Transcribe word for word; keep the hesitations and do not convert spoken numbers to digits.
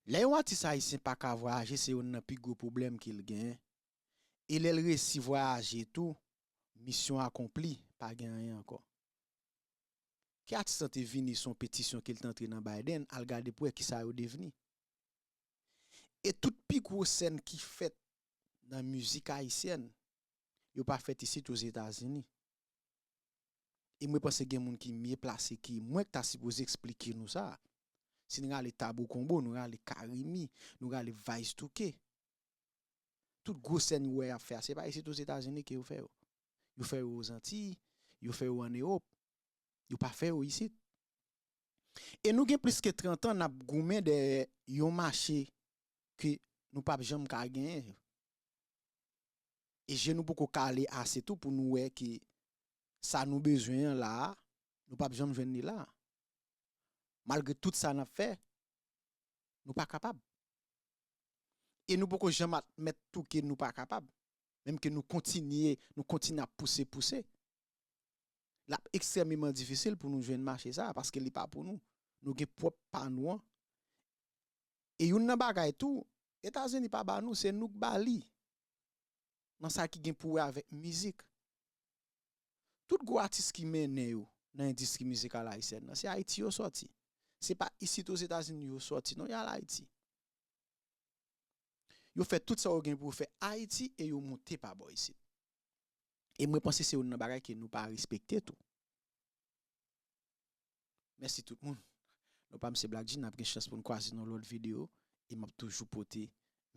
Lè yon atis ayisyen pa ka vwayaje, se youn nan pi gwo pwoblèm ke l genyen. E lè l resi vwayaje tou, misyon akonpli, pa gen anyen ankò. Ke atis lan te vini, se yon petisyon ke l te antre nan Biden, al gade pou wè kisa yo devni. E tout pi gwo sèn ki fèt nan mizik ayisyèn, yo pa fèt isit Ozetazini. E mwen panse gen moun ki mye plase ke mwen ki ta sipoze eksplike nou sa. Si n rale Tabou Konbo, nou rale Karimi, nou rale Vayz Touke. Tout gwo sèn ou wè y ap fè a, se pa isit Ozetazini ke yo fè yo. Yo fè yo Ozantiy, yo fè yo ann Ewòp. Yo pa fè yo isit. E nou gen plis ke trant an n ap goumen dèyè yon mache ke nou p ap janm ka genyen. E je nou poko kale ase tou pou nou wè ke sa nou bezwen an la a, nou p ap janm jwenn li la a. Malgre tout sa n ap fè, nou pa kapab. E nou poko janm admèt tou ke nou pa kapab. Menm ke nou kontinye, nou kontinye ap pouse, pouse. L ap ekstrèmeman difisil pou nou jwenn mache sa a, paske li pa pou nou. Nou gen pwòp pa nou an. E youn nan bagay tou, Etazini pa ba nou, se nou k ba li. Nan sa ki gen pou wè avèk mizik. Tout gwo atis ki mennen yo nan endistri mizikal ayisyèn nan, se Ayiti yo sòti. Se pa isit Ozetazini yo sòti, non, y al Ayiti. Yo fè tout sa yo gen pou yo fè Ayiti e yo moute pa bò isit. E mwen panse se youn nan bagay ke nou pa respekte tou. Mèsi tout moun. Non pa m se Black G, n ap gen chans pou n kwaze nan lòt videyo e m ap toujou pote